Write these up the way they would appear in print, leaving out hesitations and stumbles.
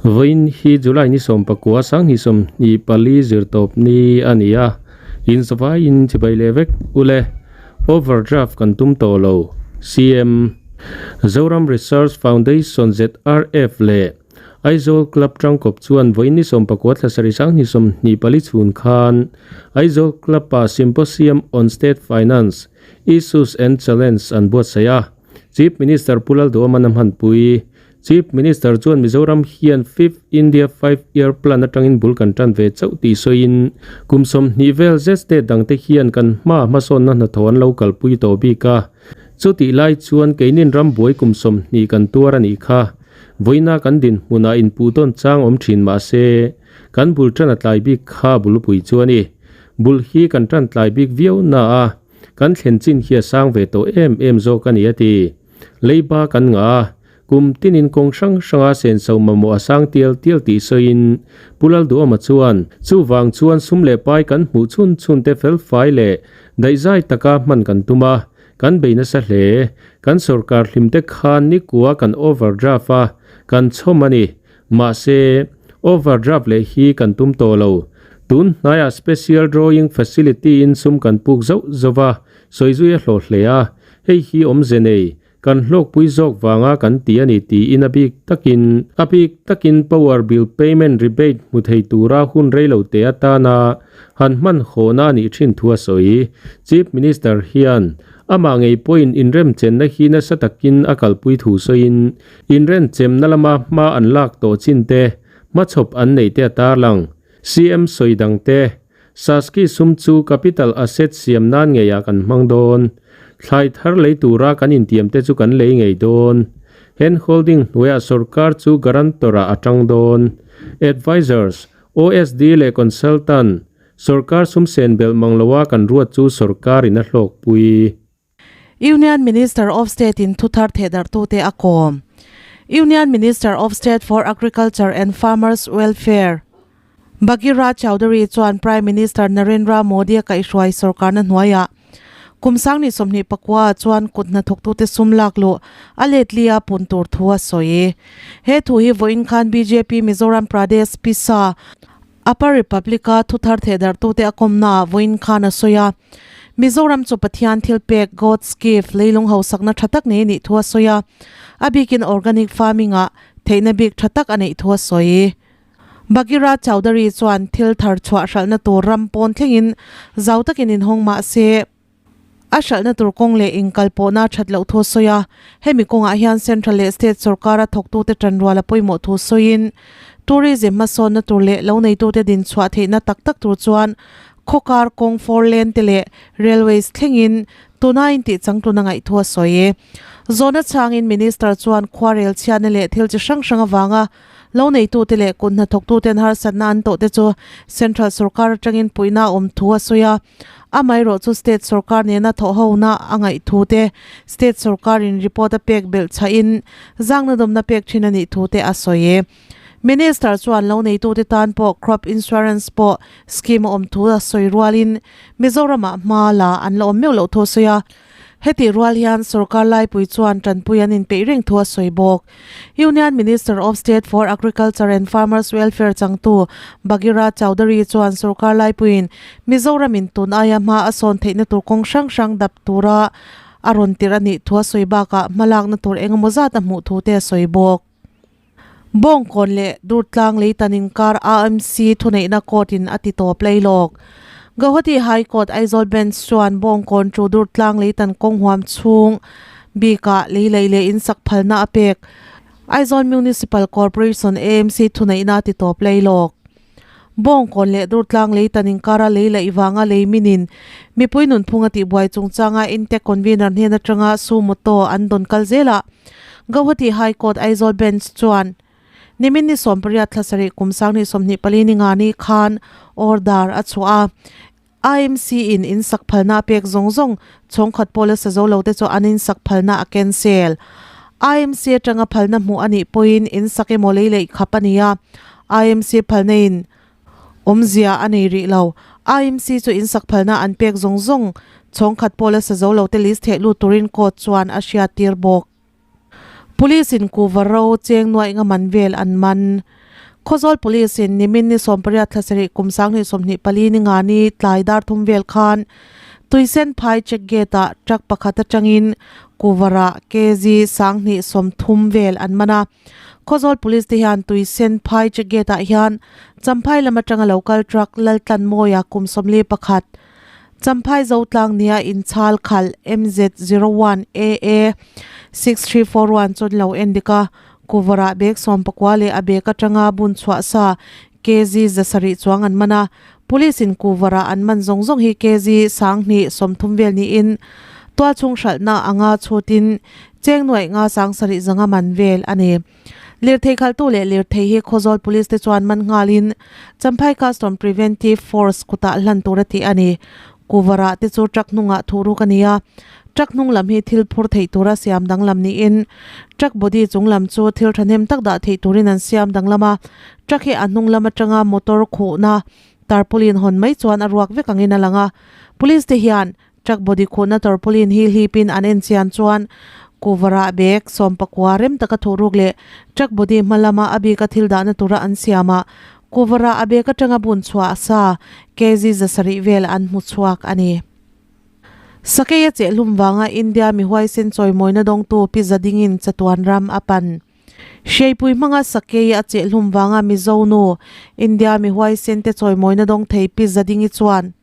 Vawiin hi July ni 19 2024 zirtawp ni a ni a, inzavaiin chibai leh vek ule overdraft kan tum tawh lo, CM. Zoram Research Foundation, ZRF, leh Aizawl Club tangkawp chuan vawiin ni 19 thla sarih 2024 chhun khan Aizawl Club-ah Symposium on State Finance, Issues and Challenge an buatsaih a, Chief Minister Pu Lalduhawman a hmanpui. Chief Minister chuan Mizoram hian Fifth India Five Year Plan atangin bul kan tan ve chauh tih sawiin, kum 20 vel zet state dangte hian kan hma hmasawnna hnathawh an lo kalpui tawh bik a. Chutih lai chuan keinin ram buai kum 20 kan tuar a nih kha. Vawiina kan dinhmunah inpuh tawn chang awm thin mah se, kan bul tan a tlai bik kha bulpui chu a ni. Bul hi kan tan tlai bik viau na a, kan thlen chin hi a sang ve tawh em em zawk a ni a ti. Leiba kan ngah a, kum tinin kawng hrang hranga senso mamawh a sang tial tial tih sawiin Pu Lalduhawma chuan, Chuvang chuan sum leh pai kan hmuh chhun chhun te fel fai leh daihzai taka hman kan tum a, kan bei nasa hle. Kan sorkar hlim te khan nikua kan overdraft a, kan chhawm a ni. Mahse, overdraft leh hi kan tum tawh lo. Tun hnaiah Special Drawing Facility in sum kan puk zauh zauh va, sawizui a hlawh hle a. Hei hi awmze nei, kan hlawkpui zawk vanga kan ti a ni tiin a bik takin a bik takin Power Bill Payment Rebate hmu thei tura hun rei lo te atana han hman hawhna a nih thin thu a sawi. Chief Minister hian amah ngei pawhin inremchenna hi nasa takin a kalpui thu sawiin Inrenchemna lama hma an lak tawh chin te, hmachhawp an neih te a tarlang. CM sawi dang te, Saski sum chu capital asset siam nan ngeiah kan hmang dawn. Thlai thar lei tura kan intiam te chu kan lei ngei dawn. Hand holding hnuaiah sorkar chu guarantor ah a tang dawn. Advisors, OSD leh consultant, sorkar sum sen belh mang loa kan ruat chu sorkarin a hlawkpui. Union Minister of State in thuthar thehdarhtute a kawm. Union Minister of State for Agriculture and Farmers Welfare, Bhagirath Chaudhary chuan Prime Minister Narendra Modi a kaihhruai sorkarna hnuaiah kum 2029 ah chuan kut hnathawktute sum lak luh a letli a pun tur thu a sawi. He thu hi vawiin khan bjp Mizoram Pradesh Pisa Upper Republic-a thuthar thehdarhtute a kawmnaah vawiin khan a sawi a. Mizoram chu Pathian thil pek, God's gift, leilung hausakna tha tak nei a nih thu a sawi a. A bikin organic farming-ah theihna bik tha tak a neih thu a sawi. Bhagirath Chaudhary chuan thil thar chhuah hralhna tur ram pawn thlengin zau takin inhawng mah se, A hralhna tur kawng leh inkalpawhna a that loh thu a sawi a, hemi kawngah hian Central leh State sawrkara thawktute tanrual a pawimawh thu sawiin, Tourism hmasawnna tur leh lo neitute dinchhuah theihna tak tak tur chuan khawkar kawng four lane te leh railways thlengin tuna intih changtlun a ngaih thu a sawi. Zawhna chhangin Minister chuan khuarel chhiatna leh thil chi hrang hrang avanga Lo neitute leh kut hnathawktuten harsatna an tawhte chu Central sawrkar atangin puihna a awm thu a sawi a. Amaherawh chu State sawrkar nena thawhhona a ngaih thu te, State sawrkarin report a pek belh chhahin zangna dawmna pek thin a nih thu te a sawi. Minister chuan lo neitute tan pawh crop insurance pawh scheme a awm thu a sawi rualin Mizoramah hma la an la awm meuh loh thu a sawi a. Hetih rual hian sorkar laipui chuan tanpui an inpeih reng thu a sawi bawk. Union Minister of State for Agriculture and Farmers Welfare changtu Bhagirath Chaudhary chuan sorkar laipuiin Mizoramin tun aia hma a sawn theihna tur kawng hrang hrang dap tura a rawn tirh a nih thu a sawi bakah hmalakna tur engemaw zat a hmuh thu te a sawi bawk. Bawngkawn leh Durtlang leitan inkar AMC thuneihna court in a ti tawp lailawk. Gauhati High Court Aizawl Bench chuan Bawngkawn chu Durtlang leitan kawng huam chhung bikah lei laih leh insak phalna a pek. Aizawl Municipal Corporation AMC thuneihna a ti tawp lailawk. Bawngkawn leh Durtlang leitan inkara lei laih vanga lei minin mipui nunphung a tihbuai chungchanga Intake Convener hnen atanga sumoto an dawn kal zelah Gauhati High Court Aizawl Bench chuan nimin ni 18 thla sarih kum 2024 ni nga ni khan order a chhuah a. IMC in insak phalna a pek zawng zawng chhawngkhat pawh la sa zo lo te chu an insak phalna a cancel. IMC atanga phalna hmuh a nih pawhin insak emaw lei leih khap a ni a, IMC phalna in awmzia a nei rih lo. IMC chu insak phalna an pek zawng zawng Chhawng khat pawh la sa zo lo te list theh lut turin court chuan a hriattir bawk. Police in kuhva ro cheng nuaih nga man vel an man. Khawzawl Police in nimin ni 18 thlasarih kum 2024 ni nga ni tlai dar thum vel khan Tuisen phai check gate ah truck pakhat atangin kuhva rah kg 2030 vel an man a. Khawzawl Police te hian Tuisen phai check gate ah hian Champhai lam atanga lo kal truck Laltlanmawia kum 41 Champhai Zotlang nia inchhal khalh MZ 01 AA 6341 chuan lo en dik a, Kuvarah bag 14 leh a bag atanga bun chhuah sa kg 700 chuang an man a, Police in Kuvarah an man zawng zawng hi kg 2030 vel niin tualchhung hralhna anga chhutin cheng nuaih nga 7500 man vel a ni. Lirthei khaltu leh lirthei hi Khawzawl Police te chuan man nghalin Champhai Custom Preventive Force kutah hlan tur a tih a ni. Kuvarah te chu truck hnungah thuh ruk a ni a, truck hnung lam hi thil phur theih tura siam danglam niin truck body chung lam chu thil thahnem tak dah theih turin an siam danglam a, truck hi a hnung lam atanga motor khuhna tarpaulin hawn mai chuan a ruak vek angin a lang a, Police te hian Truck body khuhna tarpaulin hi hlipin an en chian chuan kuvarah bag 19 rem taka thuh ruk leh truck body hma lama a bika thil dahna tura an siam a, kuvarah a bag atanga bun chhuah sa kg 700 vel an hmu chhuak a ni. Sakei a chehlum vanga India mi huaisen chawimawina dawngtu Pi Zadingin chatuan ram a pan. Hreipui hmanga Sakei a chehlum vanga Mizo nu India mi huaisen te chawimawina dawng thei Pi Zadingi chuan,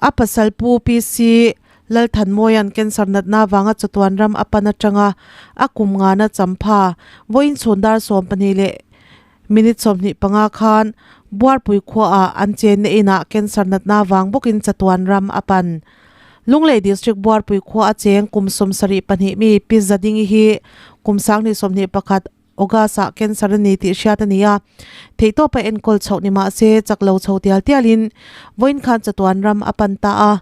A pasal Pu PC Lalthanmawia'n cancer natna vanga chatuan ram a pan atanga a kum ngana champha vawiin chhun dar 12 leh minute 25 khan Buarpui khuaah an chenna inah cancer natna vang bawkin chatuan ram a pan. Lunglei District Buarpui khua a cheng kum 72 mi Pi Zadingi hi kum 2021 August ah cancer a ni tih hriat a ni a, theihtawp a enkawl chhoh ni mah se chak lo chho tial tialin vawiin khan chatuan ram a pan ta a,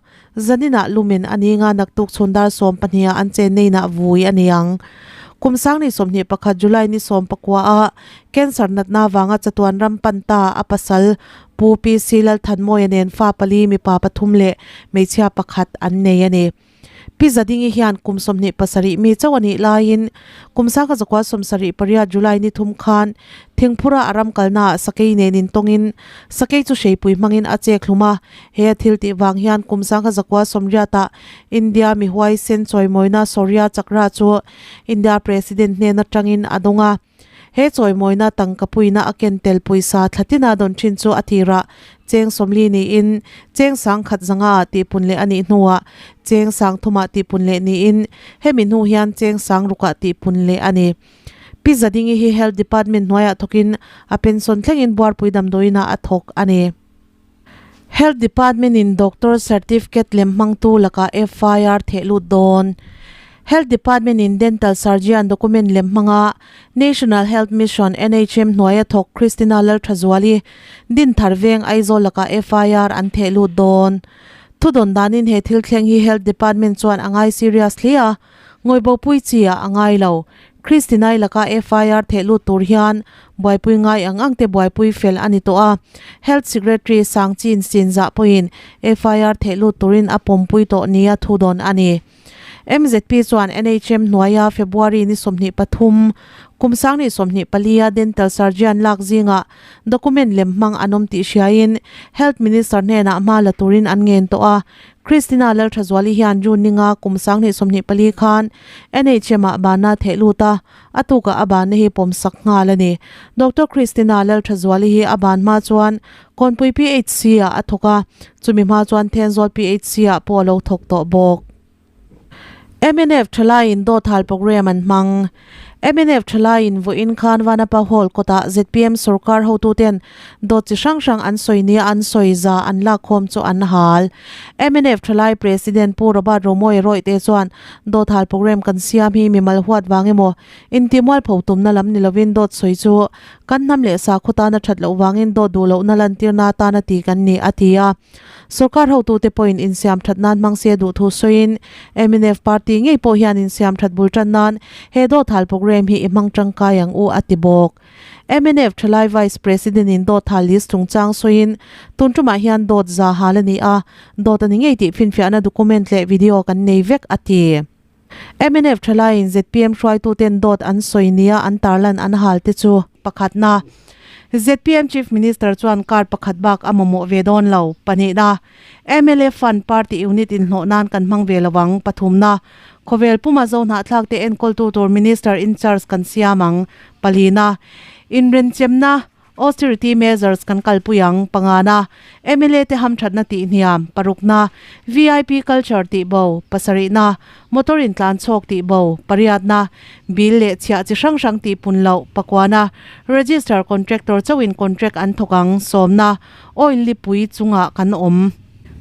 zaninah lumen a ni nga naktuk chhun dar 12 ah an chen neinah vui a ni ang. Kum 2021 July ni 19 ah cancer natna vanga chatuan ram pan ta a pasal Pu PC Lalthanmawia nen fa pali mipa pathum leh hmeichhia pakhat an nei a ni. Pi Zadingi hian kum 27 mi chauh a nih laiin kum 1978 July ni thum khan Thingphura a ram kalnaah sakei nen intawngin sakei chu hreipui hmangin a chek hlum a, he a thil tih vang hian kum 1980ah India mi huaisen chawimawina Shaurya Chakra chu India President hnen atangin a dawng a. He chawimawina tangka puina a ken tel pawisa thlatina dawn thin chu a tirah cheng 40 niin cheng 1,500 ah tihpun leh a nih hnuah cheng 3,000 ah tihpun leh niin hemi hnu hian cheng 6,000 ah tihpun leh a ni. Pi Zadingi hi Health Department hnuaiah thawkin a pension thlengin Buarpui damdawiinah a thawk a ni. Health Department in Doctor Certificate lem hmangtu lakah FIR theh lut dawn. Health Department in Dental Surgeon document lem hmanga National Health Mission, NHM, hnuaia thawk Christina Lalthazuali Dinthar veng Aizawl lakah FIR an theh lut dawn. Thudawn danin he thil thleng hi Health Department chuan a ngai serious hle a, Ngawibopui chi ah a ngai lo. Christinai laka FIR theh lut tur hian buaipui ngai ang ang te buaipui fel a ni tawh a. Health Secretary Sangchin Sinzah pawhin FIR theh lut turin a pawmpui tawh nia thu dawn a ni. MZP chuan NHM hnuaia February ni 23, kum 2024 a dental surgeon lak zingah document lem hmang an awm tih hriain Health Minister hnenah hma la turin an ngen tawh a. Christina Lalthazuali hian June ninga kum 2024 khan NHM ah bana theh lut a, a tukah a banna hi pawmsak nghal a ni. Doctor Christina Lalthazuali hi a ban hma chuan Kawnpui PHC ah a thawk a, chumi hma chuan Thenzawl PHC ah pawh a lo thawk tawh bawk. Mnf thalaiin dawt hal program an hmang. Mnf thalaiin vawiin khan Vanapa Hall kawtah zpm sorkar hotuten dawt chi hrang hrang an sawi nia an sawi za an lakkhawm chu an hal. Mnf thalai President Pu Robert Romawia Rawihte chuan dawt hal program kan siam hi mimal huat vang emaw intimualpho tumna lam ni lovin dawt sawi chu kan hnam leh sakhaw tana that loh vangin dawt duh lohna lantirna atana ti kan ni a ti a. Sorkar hotute pawhin insiam that nan hmang se duh thu sawiin mnf party ngei pawh hian insiam that bul tan nan he dawt hal program rem hi i hmang tangkai ang u a ti bawk. Mnf thalai Vice President in dawt hal list chungchang sawiin tun tumah hian dawt za hal a ni a, dawt a ni ngei tih finfiahna document leh video kan nei vek a ti. Mnf thalaiin zpm hruaituten dawt an sawi nia an tarlan an hal te chu pakhatna, zpm Chief Minister chuan kar pakhat bak a mamawh ve dawn lo, pahnihna, mla Fund party unit inhlawh nan kan hmang ve lo ang, pathumna, khawvel puma zo hnahthlak te enkawltu tur Minister in charge kan siam ang, palina, inrenchemna, Austerity measures kan kalpui ang, pangana, mla te hamthatna tih hniam, parukna, vip culture tih bo, pasarihna, motor in tlan chhawk tih bo, pariatna, bill leh chhiah chi hrang hrang tih pun loh, pakuana, register contractor chauhin contract an thawk ang, sawmna, oil lipui chungah kan awm.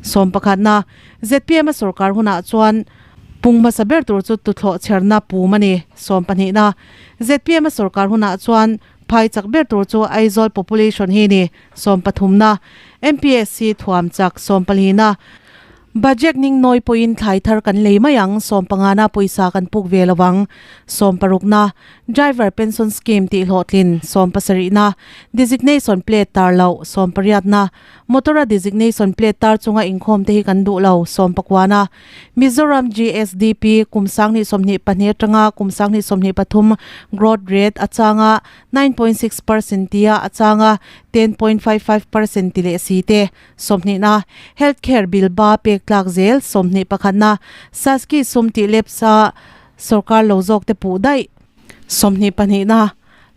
Sawm pakhatna, zpm a sorkar hunah chuan pung hmasa ber tur chu tuthlawh chherna pum a ni. Sawm pahnihna, zpm a sorkar hunah chuan Phai chak ber tur chu Aizawl population hi ni, sawmpathumna, MPSC thuam chak sawmpalina, Budget ning nawi pawhin thlai thar kan lei mai ang, sawmpangana pawisa kan puk ve lo ang, sawmparukna, Driver pension scheme tih hlawhtlin, sawmpasarihna, Designation plate tar loh, sawmpariatna, Motor a designation plate tar chunga inkhawm te hi kan duh lo, sawmpakuana, Mizoram GSDP kum sanghnih 22 atanga kum sanghnih 23 growth rate a changa 9.6% tia a changa 10.55% ti leh si te sawmhnihna healthcare bill ba pek tlak zel sawmhnih pakhatna Saski sum tih lepsa sorkar lo zawk te puh daih sawmhnih pahnihna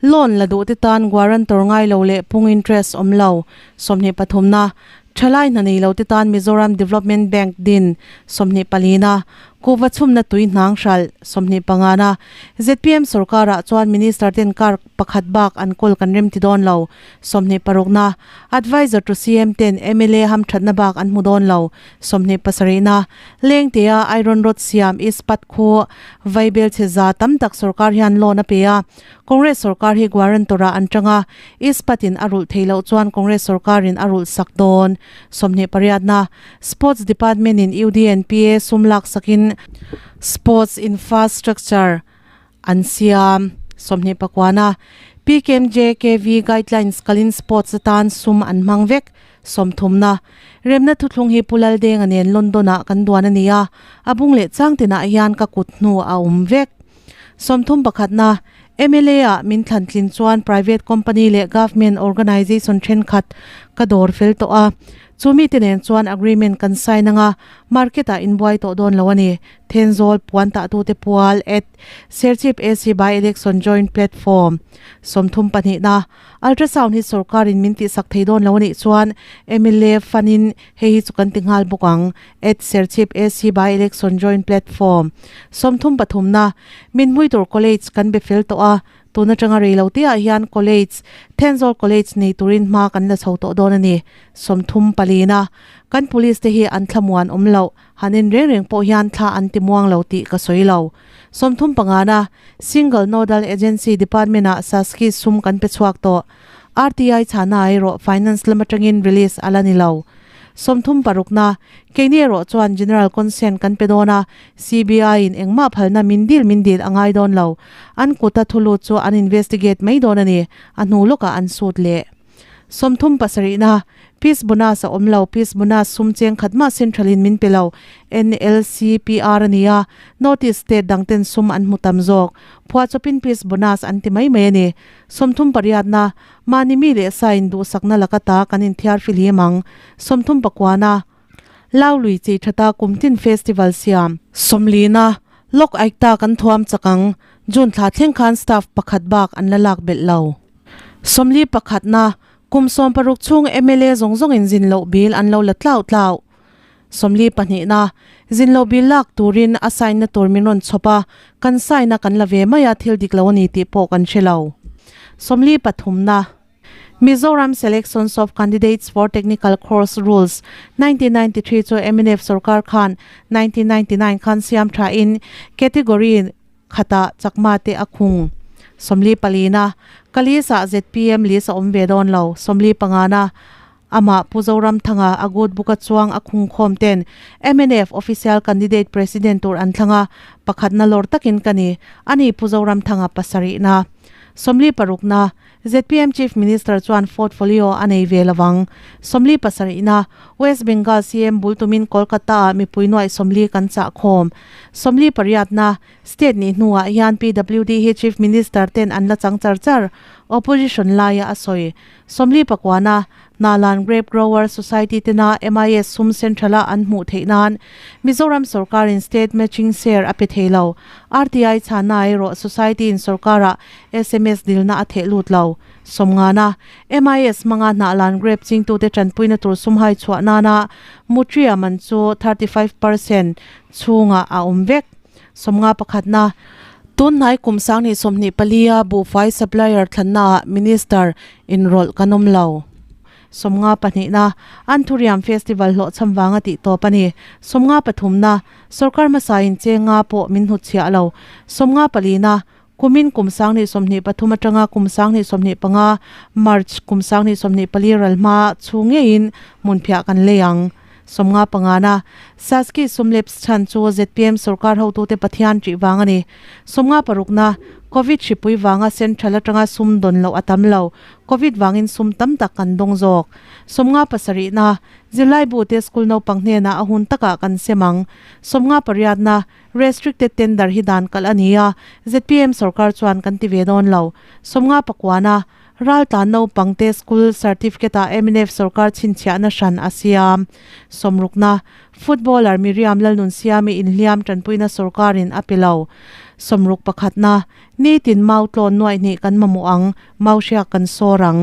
Loan la duh te tan guarantor ngai lo leh pung interest awm lo. 23 na, Thalai hna nei lo te tan Mizoram Development Bank din. 24 na, Kuhva chhumna tui hnang hralh. 25 na, zpm sorkarah chuan Minister ten car pakhat bak an kawl kan rem ti dawn lo. 26 na, Advisor to CM ten mla hamthatna bak an hmu dawn lo. 27 na, Lengtea Iron Rod siam Ispat khu Vaibel chhe za tam tak sorkar hian loan a pe a, Congress sorkar hi guarantor ah an tang a, Ispat in a rulh theih loh chuan Congress sorkar in a rulh sak dawn. 28 na, Sports Department in UDNPA sum lak sak in Sports Infrastructure an siam. 29 na, PKMJKV guidelines kalin sports atan sum an hmang vek. 30 na, Remna thuthlung hi Pu Laldenga nen London ah kan duan a ni a, a bung leh chang tinah hian ka kut hnu a awm vek. 31 na, mla ah min thlan tlin chuan private company leh government organisation thenkhat ka dawr fel tawh a, chu mite nen chuan agreement kan sign anga market ah inbuai tawh dawn lo a ni. Thenzawl puan tahtute pual at Serchhip AC by-election joint platform 32 na, Ultrasound hi sorkarin min tihsak thei dawn lo a nih chuan mla fund in hei hi chu kan ti nghal bawk ang, at Serchhip AC by-election joint platform. 33 na, Min hmui tur college kan be fel tawh a, tun atanga rei lo te ah hian college, Thenzawl College nei turin hma kan la chho tawh dawn a ni. 34 na, Kan police te hi an thlamuan awm loh, han en reng reng pawh hian thla an ti muang lo tih ka sawi lo. 35 na, Single Nodal Agency Department ah Saski sum kan pe chhuak tawh. RTI chhana erawh Finance lam atangin release a la ni lo. 36 na, Keini erawh chuan General Consent kan pe dawn a, CBI in engmah phalna min dil min dil a ngai dawn lo. An kuta thu lut chu an investigate mai dawn a ni, a hnu lawkah an sut leh. 37 na, Peace Bonus a awm lo, Peace Bonus sum cheng khat mah Central in min pe lo, NLCPR a ni a, North East state dang ten sum an hmu tam zawk. Phuahchawpin Peace Bonus an ti mai mai a ni. 38 na, Mahni mi leh sa in duhsakna laka ta kan inthiar fihlim ang. 39 na, Lau lui chei thata kumtin festival siam. 40 na, Lok Aikta kan thuam chak ang. June thla thleng khan staff pakhat bak an la lak belh lo. 41 na, Kum 60 chhung mla zawng zawngin zin loh bil an lo la tlau tlau. 42 na, Zin loh bil lak turin a sign na tur min rawn chhawp a, kan sign a kan la ve mai a thil dik lo a ni tih pawh kan hre lo. 43 na, Mizoram Selections of Candidates for Technical Course Rules, 1993 chu mnf sorkar khan 1999 khan siam thain category khatah chakma te a khung. 44 na, Ka list ah zpm list a awm ve dawn lo. 45 na. Amah Pu Zoramthanga a good book a chuang a khungkhawm ten mnf official candidate president tur an thlang a, pakhatna lawr takin ka ni, a ni Pu Zoramthanga pasarihna. 40 parukna, zpm Chief Minister chuan fortfolio a nei ve lovang. 40 pasarihna, West Bengal CM bul tumin Kolkata ah mipui nuaih 40 kan chah khawm. 40 pariatna, State nih hnuah hian PWD hi Chief Minister ten an la chang char char, Opposition laia a sawi. 40 pakuana, Hnalan Grape Grower Society tena MIS sum central-a an hmuh theih nan Mizoram sorkarin state matching share a pe thei lo. RTI chhanna erawh society-in sorkarah sms dilna a theh lut lo. Sawmngana, MIS hmanga Hnalan grape chingtute tanpuina tur sum hai chhuah nana Mutria man chu 35% chhungah a awm vek. 50 pakhatna, Tunhnai kum 2024-a buhfai supplier thlannaah Minister inrawlh kan awm lo. 50 pahnihna, Anthurium Festival hlawhchham vanga tih tawp a ni. 50 pathumna, Sorkar hmasain cheng nga pawh min hnutchhiah lo. 50 palina, Kumin kum 2023 atanga kum 2025 March kum 2024 ral hma chhung ngeiin hmunphiah kan lei ang. 50 pangana, Saski Sumleps chhan chu zpm sorkar hotute Pathian ṭih vang a ni. 50 parukna, Covid hripui vanga central atanga sum dawn loh a tam lo. Covid vangin sum tam tak kan dawng zawk. 50 pasarihna, Zirlaibute school naupang hnenah a hun takah kan sem ang. 50 pariatna, Restricted tender hi dan kalh a ni a, zpm sorkar chuan kan ti ve dawn lo. 50 pakuana, Raltlan naupangte school certificate-ah mnf sorkar chhinchhiahna hran a siam. 60na, Footballer Miriam Lalnunsiami inhliam tanpuina sorkarin a pe lo. 60 pakhatna, Nitin mau tlawn nuaih hnih kan mamawh ang, mau hriak kan sawr ang.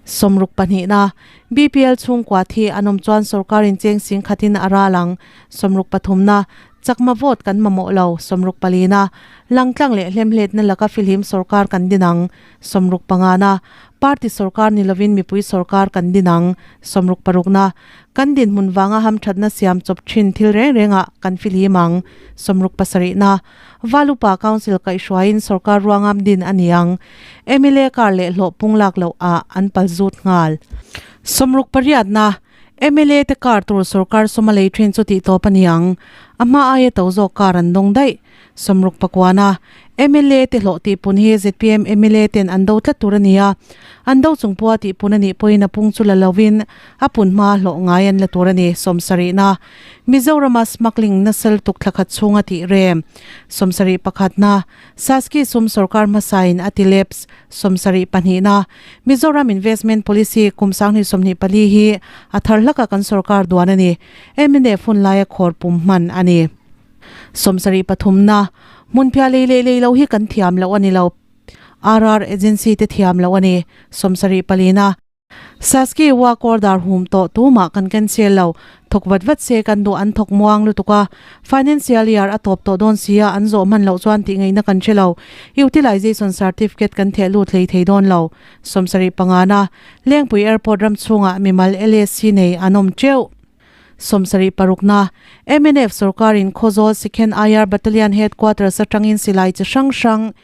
60 pahnihna, BPL chhungkua thi an awm chuan sorkarin cheng sing khatin a ral ang. 60 pathumna, Chakma vote kan mamawh lo. 60 palina, Langtlang leh hlemhletna laka filhim sorkar kan din ang. 60 pangana, Party sorkar ni lovin mipui sorkar kan din ang. 60 parukna, Kan dinhmun vanga hamthatna siam chawp thin thil reng rengah kan filhim ang. 60 pasarihna, Valupa Council kaihhruaiin sorkar ruangam din a ni ang. Mla kar leh hlawh pung lak loh ah an pal zut nghal. 60 pariatna, mla te kar tur sorkar suma lei thin chu tih tawp a ni ang. A hma aia to zawk kar an dawng daih. 60 pakuana, mla te hlawh tih pun hi zpm mla ten an do tlat tur a ni a. An do chung pawha tih pun a nih pawhin a pung chu la lovin a pun hma hlawh ngai an la tur a ni. 70na, Mizorama smuggling nasal tuk thla khat chhunga tih rem. 70 pakhatna, Saski sum sorkar hmasain a ti leps. 70 pahnihna, Mizoram Investment Policy kum 2024 hi a thar hlaka kan sorkar duan a ni. Mnf hun laia khawr pum hman a ni. 70 pathumna, Hmunphiah lei leh lei lo hi kan thiam loh a ni lo. RR Agency te thiam loh a ni. 70 palina, Saski work order hum tawh tumah kan cancel lo, thawk vat vat se kan duh an thawk muang lutuk a, financial year a tawp tawh dawn sia an zawh hman loh chuan tih ngaihna kan hre lo, utilization certificate kan theh lut hlei thei dawn lo. 70 pangana, Lengpui Airport ram chhungah mimal LSC nei an awm teuh. 70 parukna, mnf sorkarin Khawzawl Second IR Battalion Headquarters atangin silai chi hrang hrang,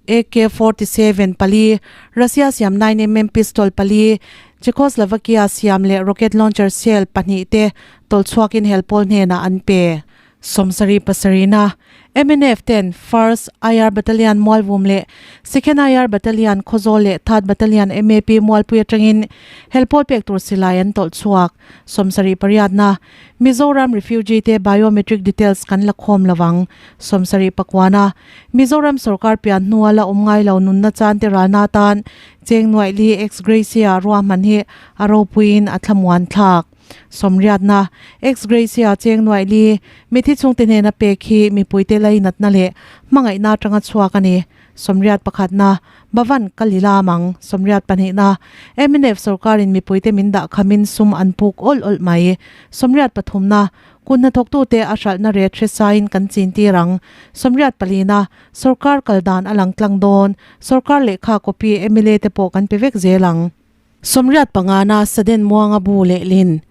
AK 47 pali, Russia siam 9 mm pistol pali, Czechoslovakia siam leh rocket launcher shell pahnih te tawlchhuakin helpawl hnenah an pe. 70 pasarihna, mnf ten First IR Battalion Mualvum leh Second IR Battalion Khawzawl leh Third Battalion MAP Mualpui atangin helpawl pek tur silai an tawlhchhuak. 70 pariatna, Mizoram refugee te biometric details kan la khawm lovang. 70 pakuana, Mizoram sorkar pian hnua la awm ngai lo nunna chan te ralna atan cheng nuaih li ex gratia ruahman hi a ropuiin a thlamuan thlak. Sawmriatna, ex gratia cheng nuaih li mithi chhungte hnena pek hi mipuite lainatna leh hmangaihna atanga chhuak a ni. Sawmriat pakhatna, Bhavan ka li lam ang. 70 pahnihna, mnf sorkarin mipuite min dah khamin sum an puk awlh awlh mai. 70 pathumna, Kut hnathawktute a hralhna ret hre sain kan chintir ang. 70 palina, Sorkar kal dan a lang tlang dawn. Sorkar lehkha copy mla te pawh kan pe vek zel ang. 70 pangana, Saden Muanga bu lehlin.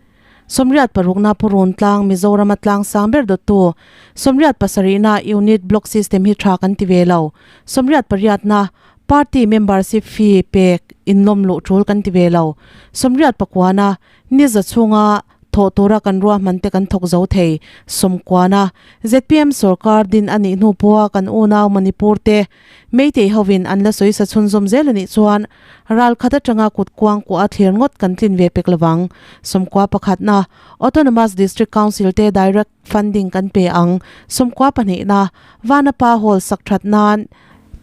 70 parukna, Purun tlang, Mizorama tlang sang ber dawttu. 70 pasarihna, Unit block system hi tha kan ti ve lo. 70 pariatna, Party membership fee pek. inlawm luh tul kan ti ve lo. 89na, Ni za chhunga thawh tura kan ruahman te kan thawk zo thei. 90na, zpm sorkar din a nih hnu pawha kan unau Manipur te Meitei hovin an la sawi sa chhunzawm zel a nih chuan ral khat atanga kut kuang kuah a thlir ngawt kan tlin ve pek lovang. 91na, Autonomous District Council te direct funding kan pe ang. 92na, Vanapa Hall sak that nan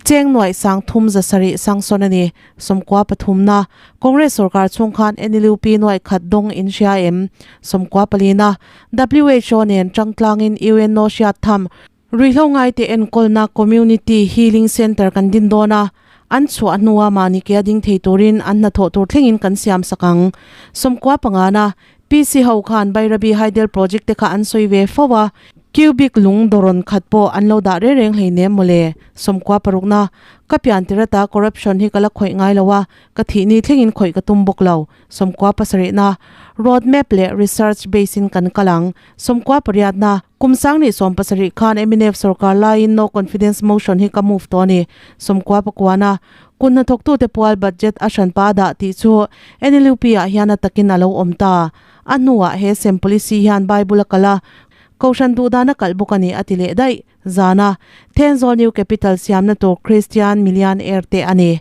cheng nuaih sang thum za sarih sangsawn a ni. 93na, Congress sorkar chhung khan NLUP nuaih khat dawng in hria em? 94na, WHO nen tangtlangin UNO hriat tham Ruihhlo ngaite enkawlna Community Healing Centre kan din dawn a, an chhuah hnua mahni ke a ding thei turin an hnathawh tur thlengin kan siam sak ang. 95na, PC ho khan Bairabi Hydel Project te kha an sawi ve fo a, cubic lung dawrawn khat pawh an lo dah reng reng hleinem mawle. 96na, Ka pian tirata corruption hi ka la khawih ngai lo a, ka thih ni thlengin khawih ka tum bawk lo. 97na, Road map leh research base in kan kal ang. 98na, Kum 2017 khan mnf sorkar laiin no confidence motion hi ka move tawh a ni. 99na, Kun hnathawktute pual budget a hranpa a dah tih chu NLUP ah hian a takin a lo awm ta. A hnuah he sem policy hian Bible a kalh a, Kohhran duhdan a kalh bawk a ni a ti leh daih. Zana, Thenzawl New Capital siamna tur Christian Million Air te a ni.